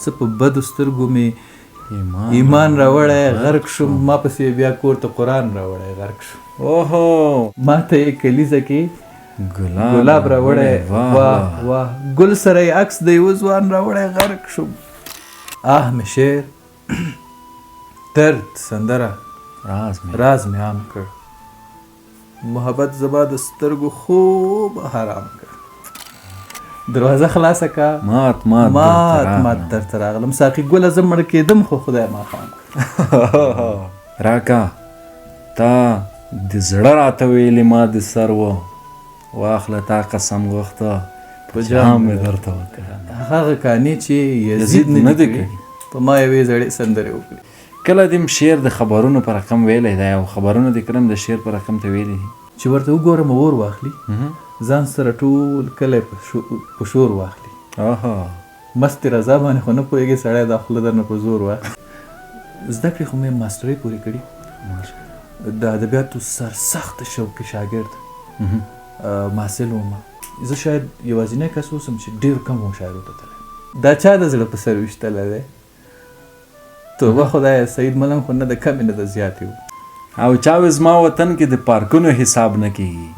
څه په بدو سترګو مې ایمان راوړی، غرق شوم. ما پسې بیا کور ته قرآن راوړی، غرق شوم. اوهو. ما ته یې کلیزه کې ګلاب راوړی، واه واه. ګل سره یې عکس د یوه ځوان راوړی، غرق شوم. آه مې شعر، درد سندره، راز مې عام کړ. محبت زما د سترګو خوب حرام کړ. دروازه خلاصه کا، مات مات مات مات درته راغلم. ساقي ګله زه مړ کېدم خو خدای ما خام کړ. راکا تا د زړه راته ویلي، ما د سر و واخله، تا قسم غوښته په جام مې درته وکړه. هغه کانې چې یزید نه دي کړي، په ما یوې زړې سندرې وکړې. کله دې شعر د خبرونو په رقم ویلی دی او خبرونه دې کړم د شعر په رقم ته ویلی دي؟ چې ورته وګورم اور واخلي، ځان سره ټول کلی په شور واخلي. مستې رضا باندې خو نه پوهېږې سړی، دا خوله درنه په زور واخلي. زده کړې خو مې ماسټرۍ پورې کړي، د ادبیاتو سرسخت شوقي شاګرد محصل وم. زه شاید یوازینی کس اوسم چې ډېر کم مشاعرو ته تللی. دا چا د زړه په سر ویشتلی دی؟ توبه خدایه، سعید ملنګ خو نه د کمې نه د زیاتې و. او چا وې زما وطن کې د پارکونو حساب نه کېږي،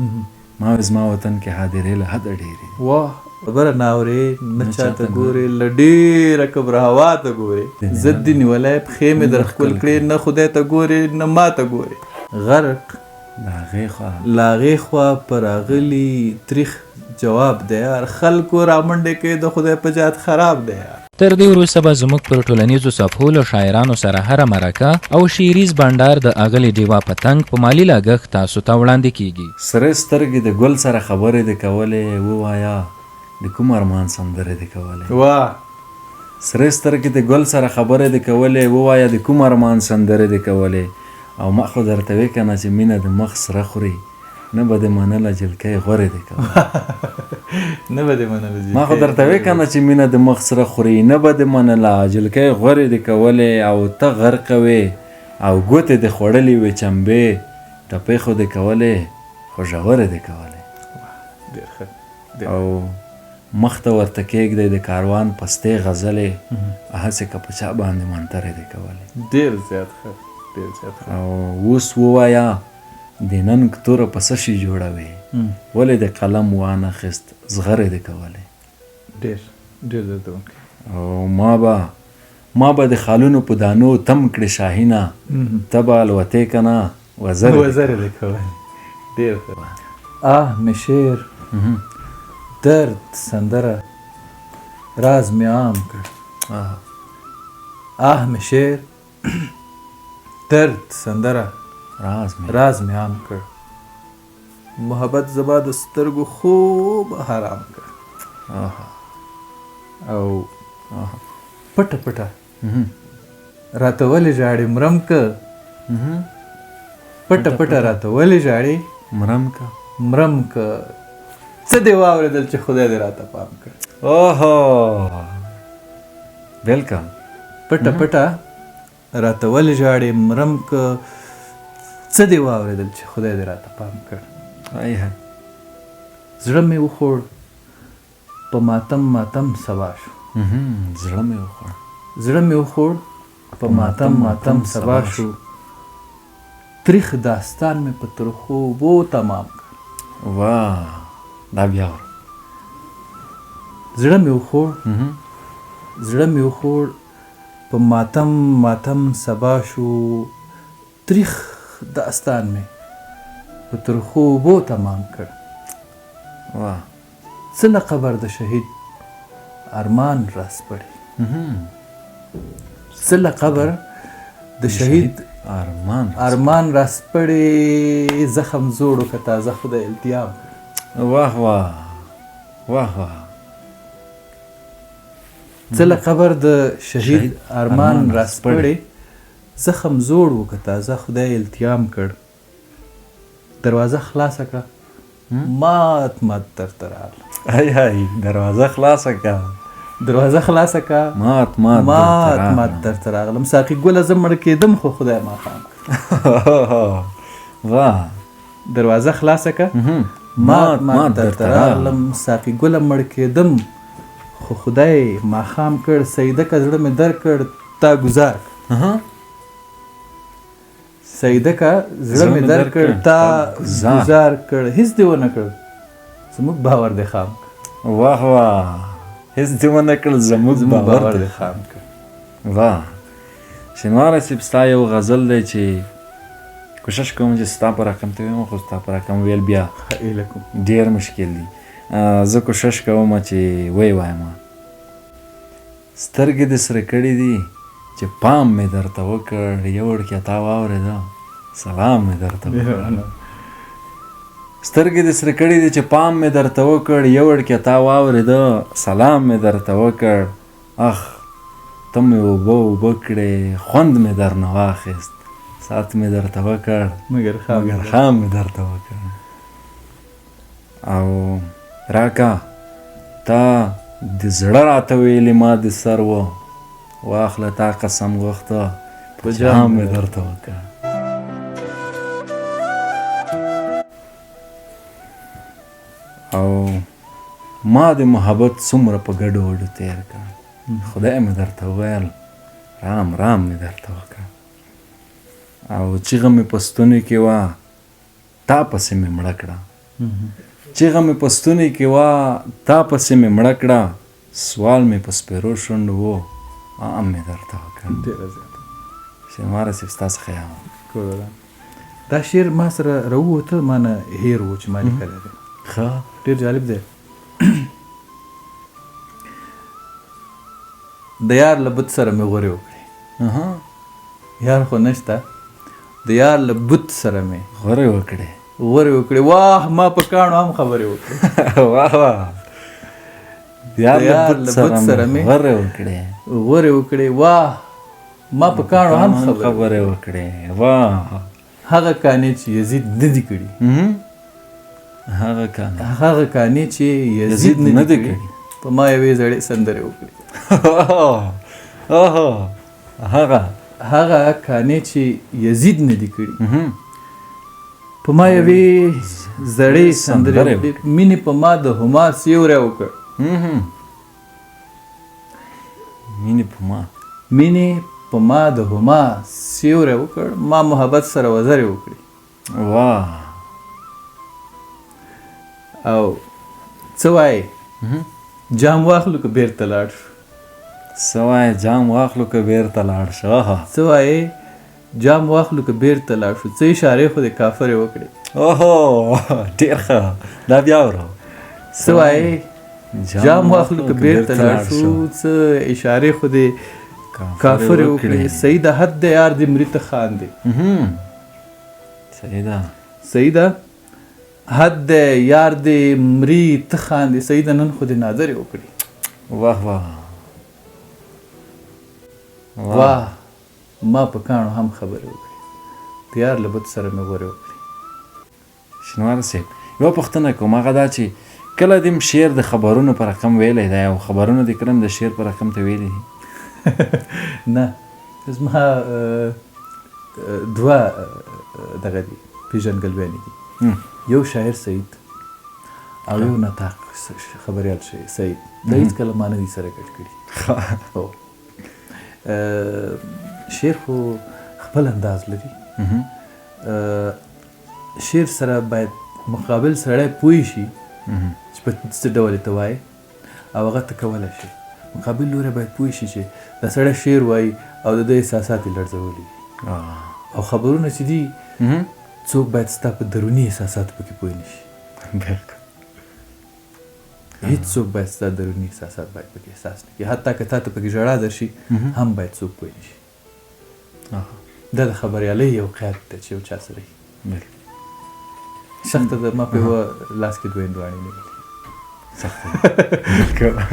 ما وې زما وطن کې هدیرې له حده ډېرې دي. واه، خبره نه اورې، نه چاته ګورې، له ډېره کبره هوا ته ګورې. ضد دې نیولی، پښې مې در ښکل کړې، نه خدای ته ګورې نه ما ته ګورې. غرق له هغې خوا په راغلي تریخ جواب دی یار، خلکو رامنډې کوي د خدای په جات خراب دی یار. تر دې وروسته به زموږ پر ټولنیزو صفحو له شاعرانو سره هره مرکه او شعریز بنډار د اغلې ډیوا پتنګ په مالي لګښت تاسو ته وړاندې کیږي. سرې سترګې د ګل سره خبرې دې کولې، ووایه د کوم ارمان سندرې دې کولې. واه. سرې سترګې د ګل سره خبرې دې کولې، ووایه د کوم ارمان سندرې دې کولې. او ما خو درته وې که نه چې مینه د مخ سره خوري، نه به دې منله جلکۍ غورې دې کولې. نه به دې منله جلکۍ. ما خو درته وې که نه چې مینه د مخ سره خوري، نه به دې منله جلکۍ غورې دې کولې. او ته غرقه وې او ګوتې دې خوړلې وې چمبې، ټپې خو دې کولې خو ژورې دې کولې. ډېر ښه. او مخ ته ورته کېږدی د کاروان پستې غزلې، هسې که په چا باندې منترې دې کولې. ډېر زیات ښه، ډېر زیات ښه. او اوس ووایه د ننګ توره په څه شي جوړوې، ولې د قلم وانه خیست زغرې دې کولې. ډېر ډېر دردونکی. او ما به د خالونو په دانو تم کړې شاهینه، ته به الوتې که نه وزرې وزرې دې کولې. ډېر ښه. آه مې شعر، درد سندره، راز مې عام کړ. آه مې شعر، درد سندره، راز مې عام کړ. محبت زما د سترګو خوب حرام کړ. او پټه پټه راته ولې ژاړې مرم که، پټه پټه راته ولې ژاړې مرم که، مرم که، څه دې واورېدل چې خدای دې راته پام کړ. اوهو بالکل. پټه پټه راته ولې ژاړې مرم که، څه دې واورېدل چې خدای دې راته پام کړ. زړه مې وخوړ په ماتم ماتم سبا شو. زړه مې وخوړ، زړه مې وخوړ په ماتم ماتم سبا شو. تریخ داستان مې په ترخو اوبو تمام کړ. واه، دا بیا وره. زړه مې وخوړ، زړه مې وخوړ په ماتم ماتم سبا شو. تریخ داستان مې په ترخو اوبو تمام کړ. واه. څه له قبر د شهید ارمان راسپړي، څه له قبر د شهید ارمان راسپړي، زخم زوړ که تازه خدای التیام کړ. واه واه واه واه. څه له قبر د شهید ارمان راسپړي، زخم زوړ و که تازه خدای التیام کړ. دروازه خلاصه کړه، مات مات درته راغلم. های های، دروازه خلاصه کړه، دروازه خلاصه کړه، مات مات مات مات درته راغلم. ساقي ګله زه مړ کېدم خو خدای ما خام کړ. واه. دروازه خلاصه کړه، مات مات درته راغلم. ساقي ګله مړ کېدم خو خدای ماښام کړ، سیدکه زړه مې درکړ تا ګزار کړ. سیدکه زړه مې درکړ تا ګزار کړ، هیڅ دې ونه کړ زموږ باور دې خام کړ. واه واه، هیڅ دې ونه کړ زموږ باور دې خام کړ. واه شینواری صاحب، ستا یو غزل دی چې کوشش کوم چې ستا په رقم ته ویم، خو ستا په رقم ویل بیا ډېر مشکل دی. زه کوشش کوم چې ویې وایم. سترګې دې سره کړې دي چې پام مې درته وکړ، یو وړکی تا واورېده سلام مې درته وکړ. سترګې دې سره کړې دي چې پام مې درته وکړ، یو وړکی تا واورېده سلام مې درته وکړ. اخ ته مې اوبه اوبه کړې، خوند مې درنه واخیست، ساعت مې درته وکړ مګر خام مې درته وکړ. او راکه تا د زړه راته ویلي ما د سر و، واخله تا قسم غوښته په جام مې درته وکړ. او ما د محبت څومره په ګډو وډو تېر کړ، خدای مې درته وویل رام رام مې درته وکړ. او چیغه مې په ستوني کې وه تا پسې مې مړه کړه، چیغه مې په ستوني کې وه تا پسې مې مړه کړه، سوال مې په سپېرو شونډو و عام مې درته وکړ. ډېره زیاته شینواری صاحب ستا څخه یم. دا شعر ما سره راووته، ما نه هېر و چې ما لیکلی دی. ښه، ډېر جالب دی. د یار له بت سره مې غورې وکړې، یار خو نشته، د یار له بت سره مې غورې وکړې، غورې وکړې، واه ما په کاڼو هم خبرې وکړې. واه واه، د یار له بت سره مې غورې وکړې، غورې وکړې، واه ما په کاڼو هم خبرې وکړې. واه، هغه کانې چې یزید نه دي کړي، هغه کانې چې یزید نه دي کړي، په ما یوې زړې سندرې وکړې. هغه هغه کانې چې یزید نه دي کړي، په ما یوې زړې سندرې وکړې، مینې په ما د هما سیوری وکړ، مینې په ما د هما سیوری وکړ، ما محبت سره وزرې وکړې. واه، او څه وایې جام واخلو که بیرته لاړ شو؟ څه وایې جام واخلو که بیرته لاړ شو؟ څه وایې جام واخلو که بیرته لاړ شو، څه اشارې خو دې کافرې وکړې. اوهو ډېر ښه، دا بیا اورو. څه وایې جام واخلو که بیرته لاړ شو، څه اشارې خو دې کافرې وکړې. صحیح ده، حد دی یار دې مري ته خاندې. صحیح ده، صحیح ده، حد دی یار دې مري ته خاندې، صحیح ده نن خو دې نادرې وکړې. واه واه واه، ما په کاڼو هم خبرې وکړې، د یار له بت سره مې غورې وکړې. شینواری صاحب یوه پوښتنه کوم، هغه دا چې کله دې شعر د خبرونو په رقم ویلی دی او خبرونه دې کړم د شعر په رقم ته ویلی دي؟ نه، زما دوه دغه دي پېژندګلویانې دي، یو شاعر سعید او یو نطاق خبریال سعید. دا هېڅکله ما نه دي سره ګډ کړي. شعر خو خپل انداز لري، شعر سره باید مقابل سړی پوه شي چې په څه ډول یې ته وایې او هغه ته کولی شي. مقابل لوری باید پوه شي چې دا سړی شعر وایي او د ده احساسات یې لړزولي دي، او خبرونه چې دي څوک باید ستا په دروني احساساتو پکې پوه نه شي. بالکل، هیڅ څوک باید ستا دروني احساسات باید پکې احساس نه کړي، حتی که تا ته پکې ژړا درشي هم باید څوک پوه نه شي. دا د خبریالۍ یو قید دی چې یو چا سره وي. سخته ده، ما په یوه لاس کې دوه هندواڼې نیولې. سخته ده.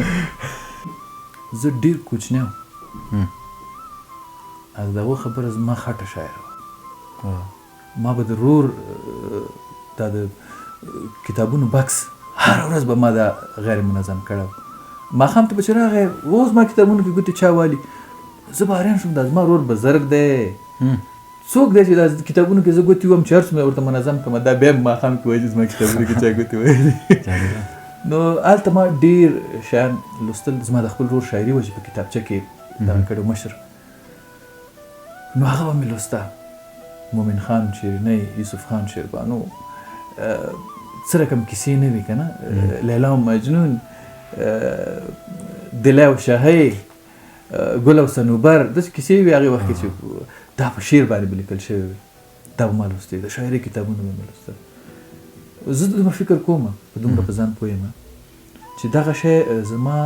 زه ډېر کوچنی وم، او د هغو خبره زما خټه شاعره وه. ما به د رور دا د کتابونو بکس هره ورځ به ما دا غیر منظم کړی. ماښام ته به چې راغی اوس ما کتابونو کې ګوتې چا والي، زه به حیران شوم، دا زما ورور بزرګ دی، څوک دی چې دا کتابونو کې زه ګوتې وم چې هر څومره ورته منظم کړم، دا بیا ماښام کې وایي چې زما کتابونو کې چا ګوتې وهلي. نو هلته ما ډېر شیان لوستل. زما د خپل ورور شاعري وه چې په کتابچه کې دغه کړې مشر، نو هغه به مې لوسته. مومن خان شیرینی، یوسف خان شیربانو، څه رقم کیسې نه وي که نه، لیلا او مجنون، دلی او شهۍ، ګل او صنوبر، داسې کیسې وې هغې وخت کې چې دا په شعر باندې به لیکل شوی وي. دا به ما لوستې، د شاعرۍ کتابونه به مې لوستل. زه دومره فکر کوم، په دومره په ځان پوه یم چې دغه شی زما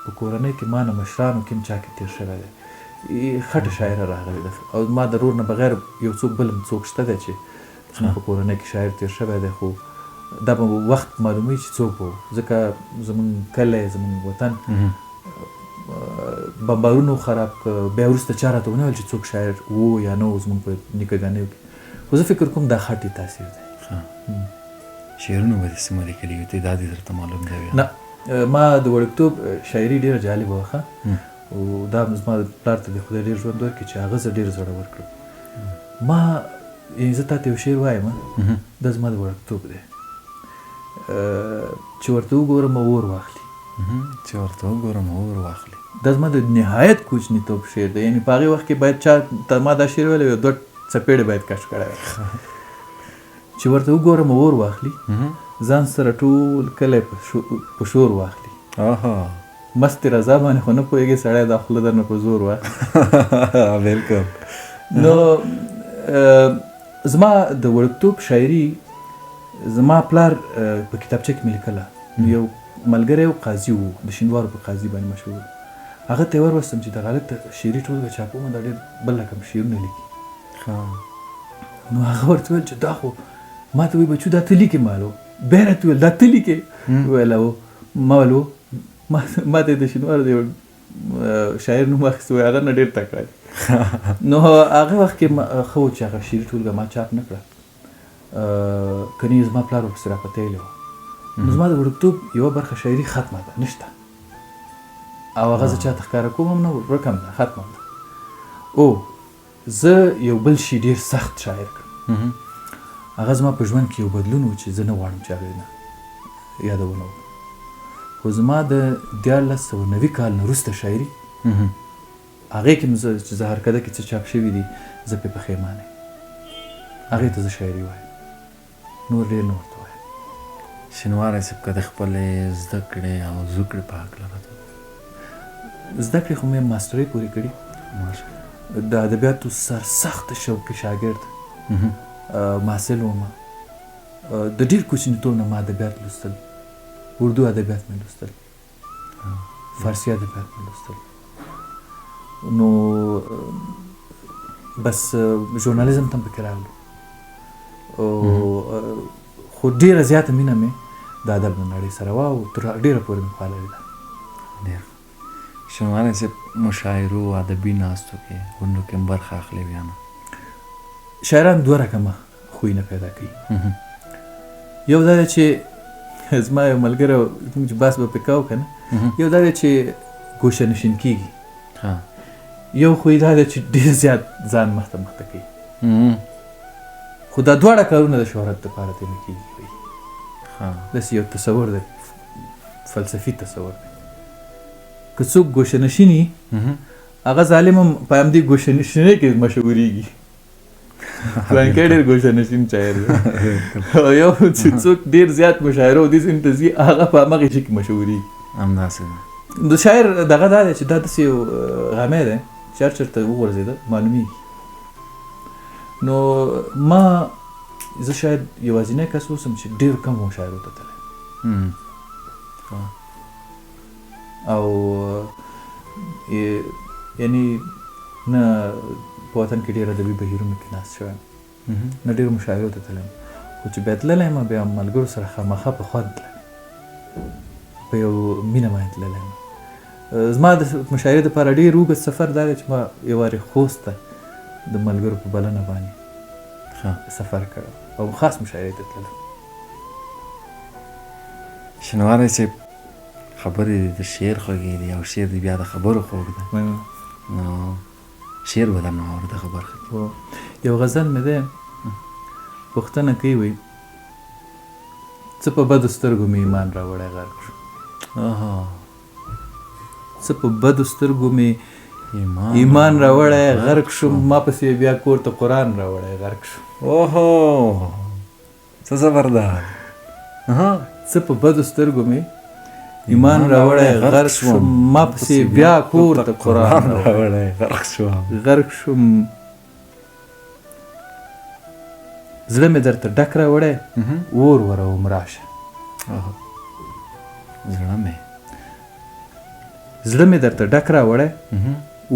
په کورنۍ کې ما نه مشرانو کې هم چا کې تېر شوی دی. خټه شاعره راغلې ده او ما د ورور نه بغیر یو څوک بل هم څوک شته دی چې زما په کورنۍ کې شاعر تېر شوی دی، خو دا به وخت معلوموي چې څوک به و، ځکه زمونږ کلی، زمونږ وطن بمبارونو خراب که، بیا وروسته چا راته ونه ویل چې څوک شاعر و یا نه و زمونږ په نیکهګانیو کې، خو زه فکر کوم دا خټې تاثیر دی. شعرونه به دې څومره لیکلي وي، تعداد یې درته معلوم دی؟ نه، ما د وړوکتوب شاعري ډېره جالبه وه، ښه، او دا زما پلار ته د خدای ډېر ژوند ورکړي چې هغه زه ډېر زړور کړم. ما یعنې زه تا ته یو شعر وایم، دا زما د وړوکتوب دی، چې ورته وګورم اور واخلي. چې ورته وګورم اور واخلي، دا زما د نهایت کوچنیتوب شعر دی. یعنې په هغې وخت کې باید چا ته ما دا شعر ویلی وی، دوه څپېړې باید کش کړی وای. چې ورته وګورم اور واخلي، ځان سره ټول کلی په شور واخلي. مستې رضا باندې خو نه پوهېږې سړی، دا خوله درنه په زور واخلي. بالکل. نو زما د وړوکتوب شاعري زما پلار په کتابچه کې مې لیکله. نو یو ملګری و، قاضي و، د شینوارو په قاضي باندې مشهور و، هغه ته یې وروستم چې دغه هلک ته شعري ټولګه چاپوم، دا ډېر بل رقم شعرونه لیکي. نو هغه ورته وویل چې دا خو ما ته وایي بچو دا ته لیکې؟ مالو بیا راته وویل دا ته لیکې؟ ویل هو. ما ویل هو. ما ته یې د شینوارو د یو شاعر نوم واخیست، وایي هغه نه ډېر تکړه دی. نو هغه وخت کې ښه و چې هغه شعري ټولګه ما چاپ نه کړه، کني زما پلار ورپسې راپتیلې وه. نو زما د وړوکتوب یوه برخه شاعري ختمه ده، نشته، او هغه زه چاته ښکاره کوم هم نه، ورکه هم ده، ختمه ده. او زه یو بل شي ډېر سخت شاعر کړم، هغه زما په ژوند کې یو بدلون و چې زه نه غواړم چې هغې نه یادونه وکړم. خو زما د 1390 کال نه وروسته شاعري، هغې کې زه چې زه هرکده کې څه چاپ شوي دي زه پرې پښېمانه یم، هغې ته زه شاعري وایم، نور ډېر نه ورته وایم. شینواری صاحب، که د خپلې زده کړې او زوکړې په هکله راته. زده کړې خو مې ماسټرۍ پورې کړي، د ادبیاتو سرسخت شوقي شاګرد محصل وم. د ډېر کوچنیتوب نه ما ادبیات لوستل، اردو ادبیات مې لوستل، فارسي ادبیات مې لوستل. نو بس ژورنالیزم ته هم پکې راغلو، خو ډېره زیاته مینه مې د ادب د نړۍ سره وه او تر ډېره پورې مې پاللې ده. ډېر شینواری صاحب، مشاعرو ادبي ناستو کې غونډو کې هم برخه اخلې بیا نه؟ شاعران دوه رقمه خویونه پیدا کوي. یو دا دی چې زما یو ملګری موږ چې بحث به پرې کوو که نه، یو دا دی چې ګوشه نشین کېږي، یو خوی دا دی چې ډېر زیات ځان مخته مخته کوي، خو دا دواړه کارونه د شهرت دپاره ترې نه کېږي. داسې یو تصور دی، فلسفي تصور دی. که څوک ګوشه نشیني، هغه ظالم هم په همدې ګوشه نشینۍ کې مشهورېږي. پلانکی ډېر ګوشه نشین شاعر دی، او یو چې څوک ډېر زیات مشاعره او دې ځای ته ځي، هغه په همغې شي کې مشهورېږي. همداسې ده. د شاعر دغه دا دی چې دا داسې یو غمی دی چې هر چېرته وغورځېده معلومېږي. نو ما زه شاید یوازینی کس اوسم چې ډېر کم مشاعرو ته تللی او یعنی نه په وطن کې ډېر ادبي بهیرونو کې ناست شوی یم، نه ډېرو مشاعرو ته تللی یم، خو چې بیا تللی یم بیا ملګرو سره خامخا په خوند تللی، په یو مینه باندې تللی یم. زما د مشاعرې دپاره ډېر اوږد سفر دا دی چې ما یو وارې خوست ته د ملګرو په بلنه باندې سفر کړی او خاص مشاعرې ته تللی. شینواری صاحب، خبرې دې د شعر خوږې دي او شعر دې بیا د خبرو خوږ دی، نو شعر به درنه واورو دغه برخه کې. یو غزل مې دی، پوښتنه کوي وایي څه په بدو سترګو مې ایمان راوړی غرق شوم. څه په بدو سترګو مې ایمان راوړی غرق شوم، ما پسې بیا کور ته قرآن راوړی غرق شوم. اوهو څه زبردست. څه په بدو سترګو مې ایمان راوړی غرق شوم، ما پسې بیا کور ته قرآن راوړی غرق شوم. غرق شوم. زړه مې درته ډک راوړی اور وروم راشه. زړه مې درته ډک راوړی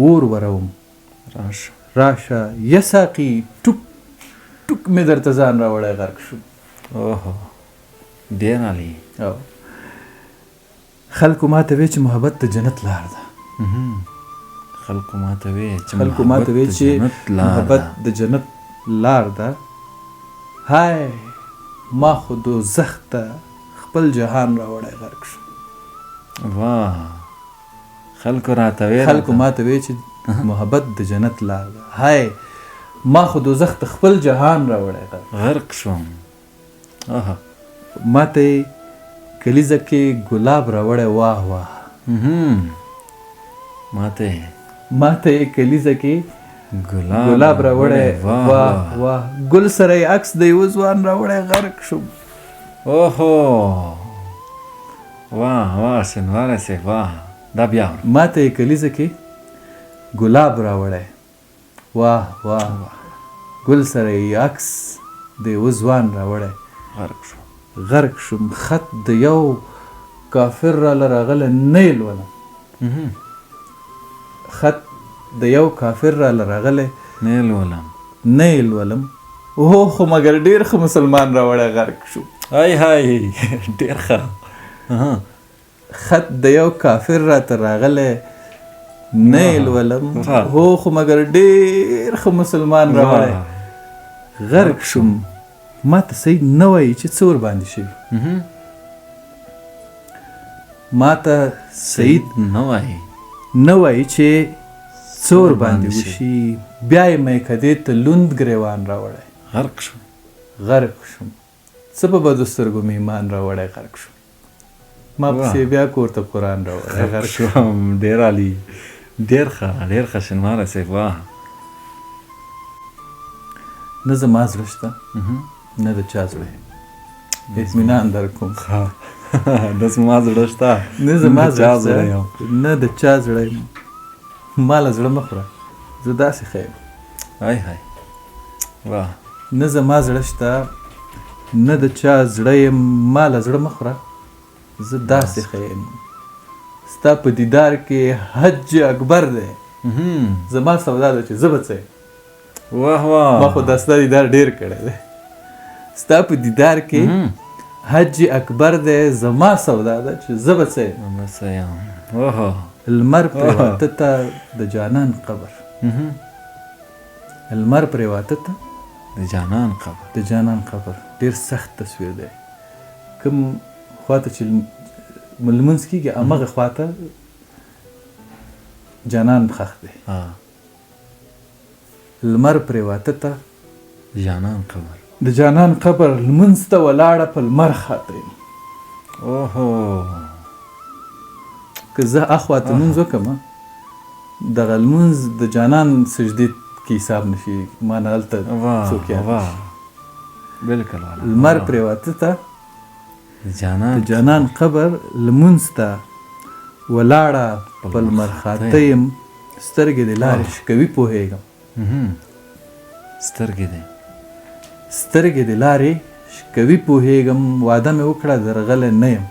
اور وروم راشه راشه، یا ساقي ټوک ټوک مې درته ځان راوړی غرق شوم. اوهو ډېر عالي. خلکو ماته وی چې محبت د جنت لار ده. خلکو ماته وی چې محبت د جنت لار ده. های ما خو دوزخ ته خپل جهان راوړی غرق شوم. واه خلکو راته وی، خلکو ماته وی چې محبت د جنت لار ده. های ما خو دوزخ ته خپل جهان راوړی غرق شوم. ماته یې کلیزه کې ګلاب راوړی واه واه. ماته یې کلیزه کې ګلاب راوړی واه واه، ګل سره یې عکس د یوه ځوان راوړی غرق شوم. اوهو واه واه شینواری صاحب واه. دا بیا ماته یې کلیزه کې ګلاب راوړی واه واه، ګل سره یې عکس د یوه ځوان راوړی غرق شوم. غرق شوم. خط د یو کافر راله راغلی نه یې لولم. خط د یو کافر راله راغلی نه یې لولم، نه یې لولم. هو خو مګر ډېر ښه مسلمان راوړی غرق شوم. های های ډېر ښه. خط د یو کافر راته راغلی نه یې لولم، هو خو مګر ډېر ښه مسلمان راوړی غرق شوم. ما ته سید نه وایي چې څه ورباندې شوي. ما ته سید نه وایي، نه وایي چې څه ورباندې وشي. بیا یې میکدې ته لوند ګریوان راوړی غرق شوم. غرق شوم. څه په بدو سترګو مې ایمان راوړی غرق شوم. ما پسې بیا کور ته قرآن راوړی غرق شوم. ډېر عالي، ډېر ښه، ډېر ښه شینواری صاحب واه. نه زما زړه شته نه د چا زړه، اطمینان در کوم. نه زما زړه شته نه زما زړه شته نه د چا زړه یم. ما له زړه مه خوره، زه داسې ښه یم. های های واه. نه زما زړه شته نه د چا زړه یم، ما له زړه مه خوره، زه داسې ښه یم. ستا په دیدار کې حج اکبر دی، زما سودا ده چې زه به څه یم. واه واه. ما خو دا ستا دیدار ډېر کړی دی. ستا په دیدار کې حج اکبر دی، زما سودا ده چې زه به څه یم. لمر پرېواته ته د جانان قبر، لمر پرېواته ته د جانان قبر، د جانان قبر. ډېر سخت تصویر دی. کوم خواته چې لمونځ کېږي همغه خواته جانان ښخ دی. لمر پرېواته ته جانان قبر، د جانان قبر، لمونځ ته ولاړه په لمر خاته یم. اوهو که زه اخوا ته لمونځ وکړم دغه لمونځ د جانان سجدې کې حساب نه شي، ما نه هلته څوک یاد نه شي. بالکل. لمر پرېواته ته د جانان قبر، لمونځ ته ولاړه په لمر خاته یم، سترګې دې لارې شکوي پوهېږم. سترګې دې، سترګې دې لارې شکوي پوهېږم، واده مې وکړه درغلی نه یم،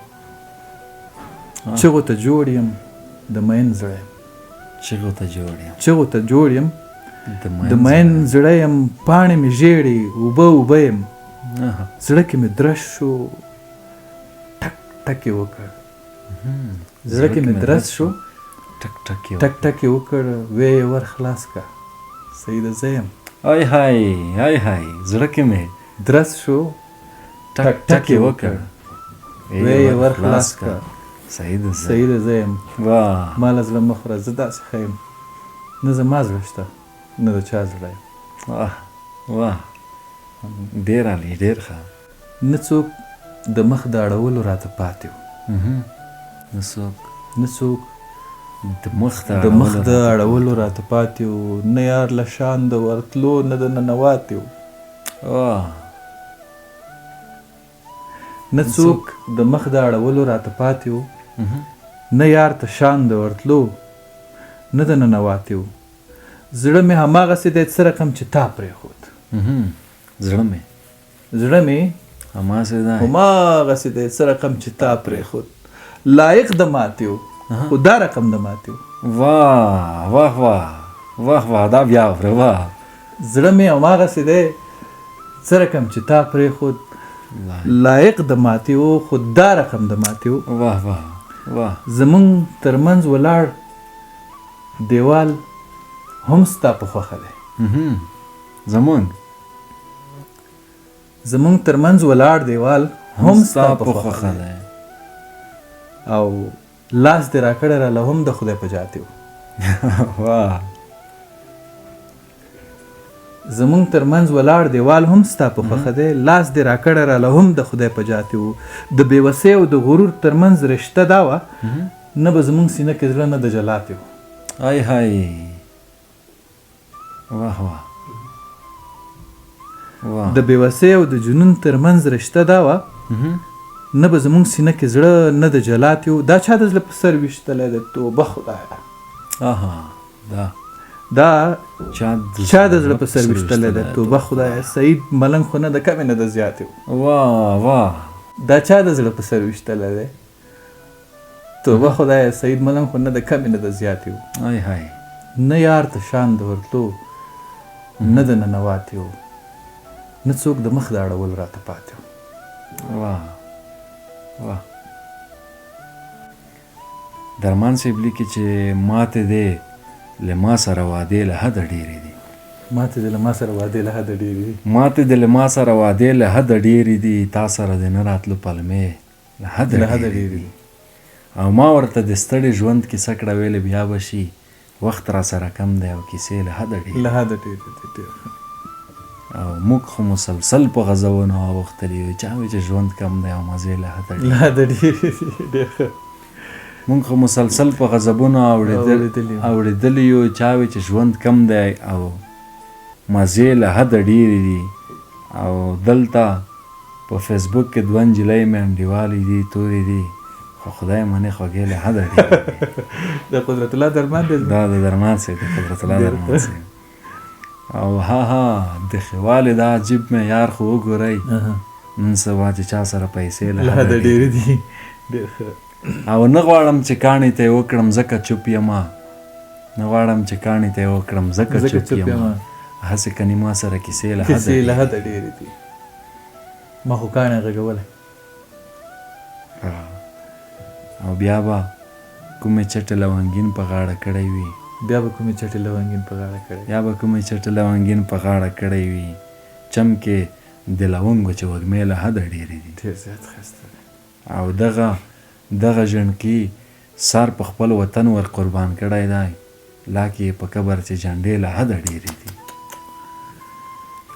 چغو ته جوړ یم د مین زړه یم، چغو ته جوړ یم، چغو ته جوړ یم د مین زړه یم، پاڼې مې ژېړې اوبه اوبه یم، زړه کې مې درز شو ټک ټک یې وکړ، زړه کې مې درز شو ټک ټک ټک ټک یې وکړ، وی یې ور خلاص کړه سیده زه یم. های های های های. زړه کې مې درز شو ټک ټک یې وکړ، وی یې ور خلاص کړه سیده زه یم. واه. ما له زړه مه خوره، زه داسې ښه یم، نه زما زړه شته نه د چا زړه یم. واه واه ډېر عالي، ډېر ښه. نه څوک د مخ د اړولو راته پاتې و. نه څوک، نه څوک د مخ د د مخ د اړولو راته پاتې و، نه یار له شان د ورتلو نه د ننواتې و. نه څوک د مخ د اړولو راته پاتې و، نه یار ته شان د ورتلو نه د ننواتې و. زړه مې هماغسې دی څه رقم چې تا پرېښود. زړه مې، زړه مې هماغسې دی، هماغسې دی څه رقم چې تا پرېښود. لایق د ماتې و، خو دا رقم د ماتې و. واه واه واه واه واه، دا بیا واوره. واه، زړه مې هماغسې دی څه رقم چې تا پرېښود، لایق د ماتې و، خو دا رقم د ماتې و. واه واه واه. زمونږ ترمنځ ولاړ دیوال هم ستا په خوښه دی. زمونږ، زمونږ ترمنځ ولاړ دیوال هم ستا په خوښه دی. او لاس دې راکړی راله هم د خدای په جاتې و. واه. زمونږ ترمنځ ولاړ دیوال هم ستا په خوښه دی، لاس دې راکړی راله هم د خدای په جاتې و. د بېوسۍ او د غرور ترمنځ رشته دا وه، نه به زمونږ سینه کې زړه نه د جلاتې و. آی های، واه واه واه. د بېوسۍ او د جنون ترمنځ رشته دا وه، نه به زمونږ سینه کې زړه نه د جلاتې و. دا چا د زړه په سر ویشتلی دی؟ توبه خدایه. آها، دا دا چا د زړه په سر ویشتلی دی؟ توبه خدایه. سعید ملنګ خو نه د کمې نه د زیاتې و. واه واه. دا چا د زړه په سر ویشتلی دی؟ توبه خدایه، سعید ملنګ خو نه د کمې نه د زیاتې و. آی های. نه یار ته شان د ورتلو نه د ننواتې و، نه څوک د مخ د اړولو راته پاتې و. واه واه. درمان صاحب لیکي چې ماته دې له ما سره وعدې له حده ډېرې دي. ماته دې له ما سره وعدې له حده ډېرې دي. ماته دې له ما سره وعدې له حده ډېرې دي، تا سره د نه راتلو پلمې له حده ډېرې دي. او ما ورته د ستړي ژوند کیسه کړه، ویلې بیا به شي، وخت را سره کم دی او کیسې له حده ډېرې له حده ډېرې دي. ډېر ښه. او موږ خو مسلسل په غزونو اوښتلي یو، چا وی چې ژوند کم دی او مزې له حده ډېرې له حده ډېرې دي. ډېر ښه. موږ خو مسلسل په غضبونو اوړېدلي یو، چا وی چې ژوند کم دی او مزې له حده ډېرې دي. او دلته په فیسبوک کې دوه نجلۍ مې انډیوالې دي، تورې دي، خو خدای منې خوږې له حده ډېرې دي. د قدرت الله درمان دی. دا د درمان صاحب دی، قدرت الله درمان صاحب. او ها ها، د خیوالې دا عجیب معیار خو وګورئ، نن سبا چې چا سره پیسې له حده ډېرې دي. ډېر ښه. او نه غواړم چې کاڼي ته یې وکړم ځکه چوپ یم، نه غواړم چې کاڼي ته یې وکړم ځکه چوپ یم، هسې کني ما سره کیسې له حده ډېرې دي. ما خو کاڼی غږولی. او بیا به کومې چټې لونګین په غاړه کړی وي. بیا به کومې چټې لونګین په غاړه کړی، بیا به کومې چټې لونګین په غاړه کړی وي. چم کې د لونګو چې وږمې له حده ډېرې دي. ډېر زیات ښایسته دی. او دغه دغه ژڼکي سر په خپل وطن ور قربان کړی دی، لاکې یې په قبر چې جنډې له حده ډېرې دي.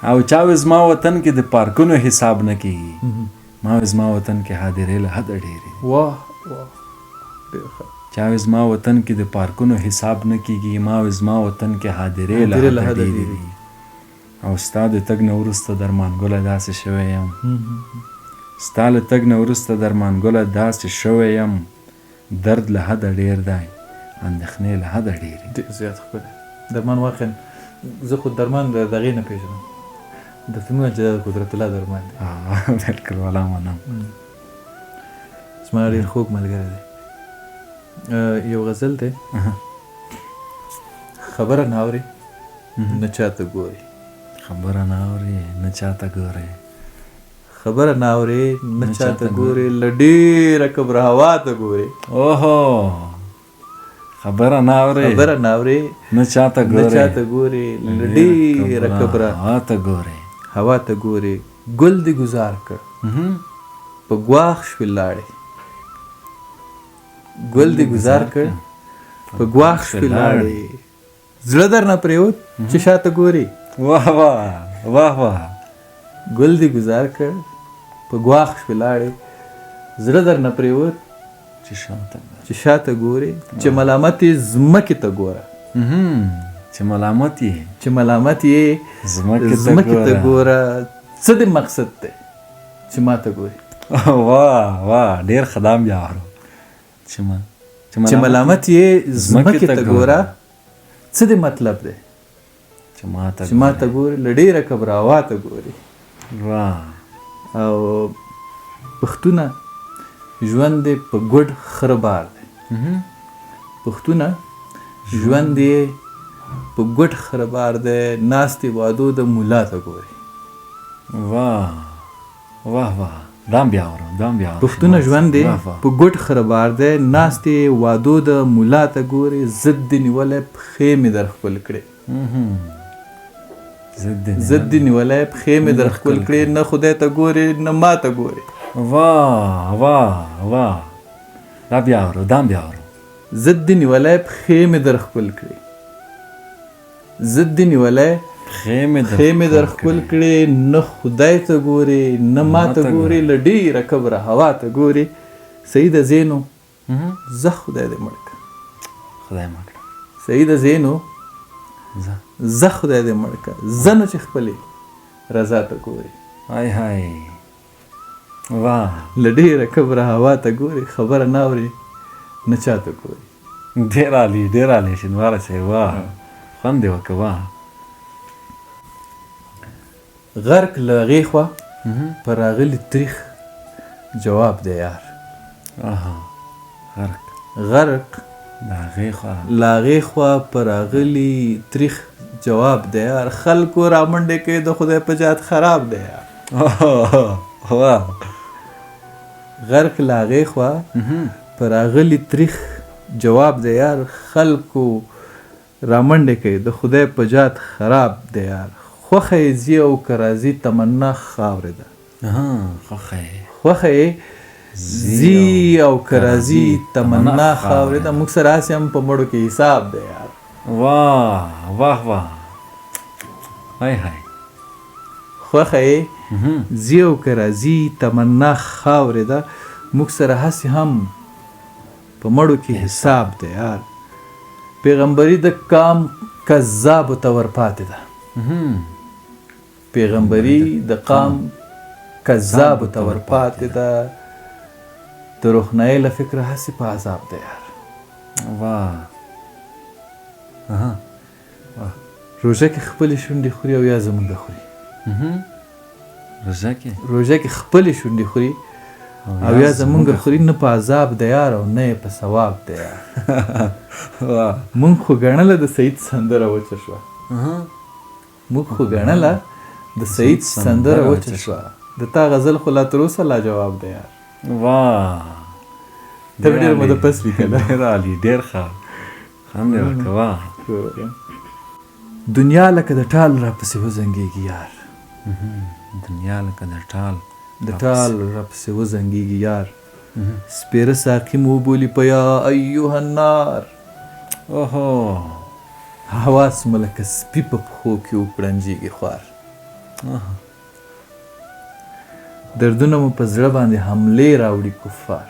او چا وې زما وطن کې د پارکونو حساب نه کېږي، ما وې زما وطن کې هدیرې له حده ډېرې دي. واه واه، ډېر ښه. چا وې زما وطن کې د پارکونو حساب نه کېږي، ما وې زما وطن کې هدیرې له حده ډېرې دي. او ستا د تګ نه وروسته درمانګله داسې شوی یم، ستا له تګ نه وروسته درمانګله داسې شوی یم، درد له حده ډېر دی، اندېښنې له حده ډېرې دي. ډېر زیات ښکلی درمان. واقعا زه خو درمان د دغې نه پېژنم، د فلمونو چې د قدرت الله درمان دی. بالکل، ولا منم. زما ډېر خوږ ملګری دی. یو غزل دی، خبره نه اوري نه چاته ګوري. خبره نه اوري نه چاته ګوري، خبره نه اوري نه چاته ګوري، له ډېره کبره هوا ته ګوري. اوهو، خبره نه اوري، خبره نه اوري نه چاته ګوري، نه چاته ګوري، له ډېره کبره هوا ته ګوري، هوا ته ګوري. ګل دې ګزار کړ په ګواښ شوې لاړې، ګل دې ګزار کړ په ګواښ شوې لاړې، زړه درنه پرېوت چې شاته ګوري. واه واه واه واه، ګل دې ګزار کړ په ګواښ شوې لاړې، زړه درنه پرېوت چې شاته چې شاته ګورې، چې ملامت یې ځمکې ته ګوره. چې ملامت یې، چې ملامت یې ځمکې ته ګوره، څه دې مقصد دی چې ما ته ګورې؟ واه واه، ډېر ښه، دا هم بیا اورو. چې ملامت یې ځمکې ته ګوره، څه دې مطلب دی چې ما ته ګورې؟ له ډېره کبره هوا ته ګورې. واه. او پښتونه ژوند دې په ګوډ خره بار دی. پښتونه ژوند دې په ګوډ خره بار دی، ناستې وادو د مولا ته ګورې. واه واه واه، دا هم بیا اورم، دا هم بیا اورم. پښتونه ژوند دې په ګوډ خره بار دی، ناستې وادو د مولا ته ګورې، ضد دې نیولی پښې مې در ښکل کړې. ضد دې نیولی پښې مې در ښکل کړې، نه خدای ته ګورې نه ما ته ګورې. واه واه واه، دا بیا اورو، دا هم بیا اورو. ضد دې نیولی پښې مې در ښکل کړې، ضد دې نیولی پښې مې در ښکل کړې، نه خدای ته ګورې نه ما ته ګورې، له ډېره کبره هوا ته ګورې. سعیده زینو زه خدای دې مړ کړه. خدای مړ کړه. سعیده زینو زه خدای دې مړ کړه، زه نو چې خپلې رضا ته ګورې. های های، واه. له ډېره کبره هوا ته ګورې، خبره نه اورې نه چا ته ګورې. ډېر عالي، ډېر عالي شینواری صاحب، واه، خوند دې وکړه، واه. غرق له هغې خوا په راغلي تریخ جواب دی یار. غرق، غرق له هغې خوا، له هغې خوا په راغلي تریخ جواب دی یار، خلکو رامنډې کوي د خدای په جات خراب دی یار. واه. غرق له هغې خوا په راغلي تریخ جواب دی یار، خلکو رامنډې کوي د خدای په جات خراب دی یار، خوښه یې ځي او که راځي تمنا خاورې ده. خوښه یې، خوښه یې ځي او که راځي تمنا خاورې ده، موږ سره هسې هم په مړو کې حساب دی یار. واه واه واه، های های. خوښه یې ځي او که راځي تمنا خاورې ده، موږ سره هسې هم په مړو کې حساب دی یار، پیغمبري د کام کذابو ته ورپاتې ده. پیغمبري د قام کذابو ته ورپاتې ده، د روښنایۍ له فکره هسې په عذاب دی یار. واه. روژه کې خپلې شونډې خوري او یا زمونږ خوري. روژه کې، روژه کې خپلې شونډې خوري او یا زمونږ خوري، نه په عذاب دی یار او نه یې په ثواب دی یار. مونږ خو ګڼله د سعید سندره وچه شوه. موږ خو ګڼله د سعید سندره وچه شوه، د تا غزل خو لا تر اوسه لا جواب دی یار. واه، ته مې ډېره موده پس لیکله. ډېر عالي، ډېر ښه، خوند دې وکړه، واه. دنیا لکه د ټال راپسې وزنګېږي یار. دنیا لکه د ټال، د ټال راپسې وزنګېږي یار، سپېره ساقي مو وبولي په یا ایها النار. اوهو، حواس مو لکه سپي په پښو کې وکړنجېږي خوار. دردونه مو په زړه باندې حملې راوړي کفار.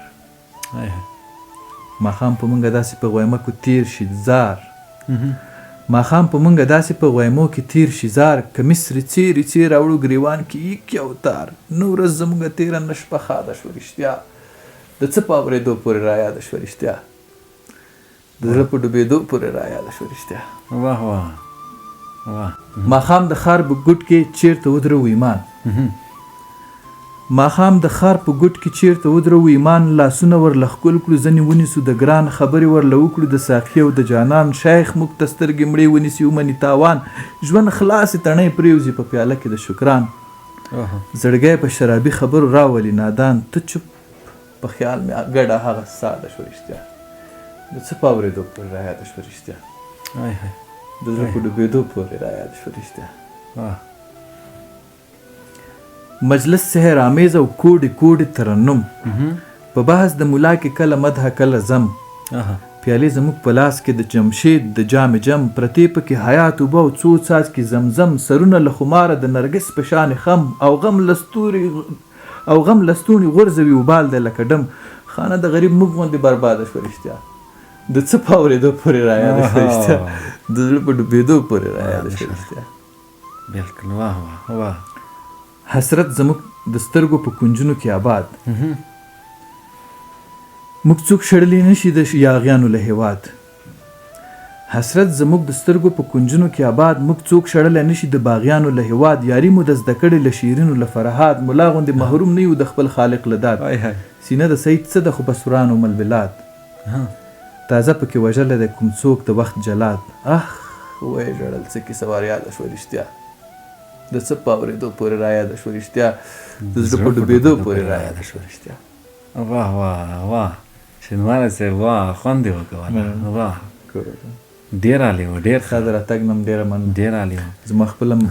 ماښام په مونږه داسې په غویمه کې تیر شي ځار. ماښام په مونږه داسې په غویمو کې تیر شي ځار، کمیس ریڅې ریڅې راوړو ګریوان کې ایک یو تار. نه ورځ زمونږه تېره نه شپه ښاده شوه رښتیا، د څه په اورېدو پورې رایاده شوه رښتیا، د زړه په ډوبېدو پورې رایاده شوه رښتیا. واه واه واه. ماښام د ښار په ګوټ کې چېرته ودروو ایمان. ماښام د ښار په ګوټ کې چېرته ودروو ایمان، لاسونه ورله ښکل کړو ځنې ونیسو د ګران، خبرې ورله وکړو د ساقي او د جانان، شیخ موږ ته سترګې مړې ونیسي ومني تاوان، ژوند خلاصې تڼۍ پرېوځي په پیاله کې د شکران، زړګی په شرابي خبرو راولي نادان، ته چوپ په خیال مې ګډه هغه ساده شوه رښتیا، د څه په اورېدو پورې رایاده شوه رښتیا، د زړه په ډوبېدو پورې رایاده شوه رښتیا. مجلس سحر آمیز او کوډې کوډې ترنم، په بحث د ملا کې کله مدح کله زم، پیالې زموږ په لاس کې د جمشید د جام جم، پرتې پکې حیات اوبه او څو څاڅکي زمزم، سرونه له خماره د نرګس په شان خم، او غم له ستوري او غم لستوڼي غورځوي وبال دی لکه ډم. خانه د غریب موږ غوندې برباده شوه رښتیا، د څه په اورېدو پورې رایاده شوه رښتیا، د زړه په ډوبېدو پورې رایاده شوه رښتیا. بالکل، واه واه واه. حسرت زموږ د سترګو په کونجونو کې آباد، موږ څوک شړلی نه شي د یاغیانو له هېواد. حسرت زموږ د سترګو په کونجونو کې آباد، موږ څوک شړلی نه شي د باغیانو له هېواد. یاري مو د زده کړې له شیرینو له فرهاد، ملا غوندې محروم نه یو د خپل خالق له داد. سینه د سعید څه ده خو بس وران ومل بلاد، تازه پکې وژلی دی کوم څوک د وخت جلاد. اخ ویې ژړل څه کیسه وریاده شوه رښتیا، د څه په اورېدو پورې رایاده شوه رښتیا، د زړه په ډوبېدو پورې رایاده شوه رښتیا. واه واه واه شینواری صاحب، واه خوند دې وکوله، واه ډېر عالي و، ډېر ښه. د راتګ نه هم ډېره مننه، ډېر عالي و. زما خپل هم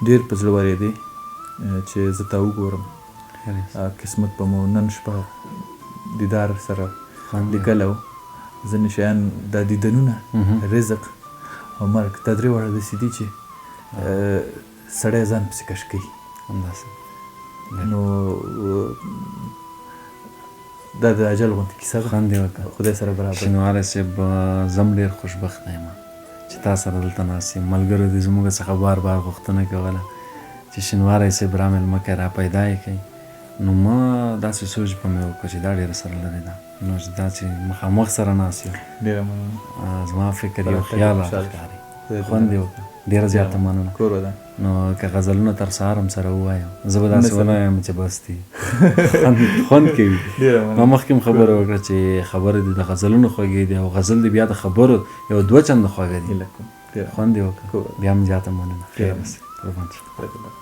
ډېر په زړه ورېدې چې زه تا وګورم، قسمت به مو نن شپه دیدار سره لیکلی و. ځینې شیان دا دیدنونه، رزق او مرګ، دا درې واړه داسې دي چې سړی ځان پسې کش کوي. همداسې. نو دا د اجل غوندې کیسه ده. خوند یې وکړ. خدای سره برابر. شینواری صاحب، زه هم ډېر خوشبخته یم چې تا سره دلته ناست یم. ملګرو دې زموږ څخه بار بار غوښتنه کوله چې شینواری صاحب را مېلمه کړئ، را پیدا یې کړئ. نو ما داسې سوچ به مې وکړو چې دا ډېره سره لرې ده، نو چې دا چې مخامخ سره ناست یو، ډېره مننه. زما فکر یو خیال راته ښکاري. خوند یې وکړ، ډېره زیاته مننه. کور ودان. نو که غزلونه تر سهار هم سره ووایم، زه به داسې ونه وایم چې بس دي، خوند کوي. ما مخکې هم خبره وکړه چې خبرې دې د غزلونو خوږې دي او غزل دې بیا د خبرو یو دوه چنده خوږه دي. خوند یې وکړ، بیا هم زیاته مننه. خیر اوسې، قربان شم.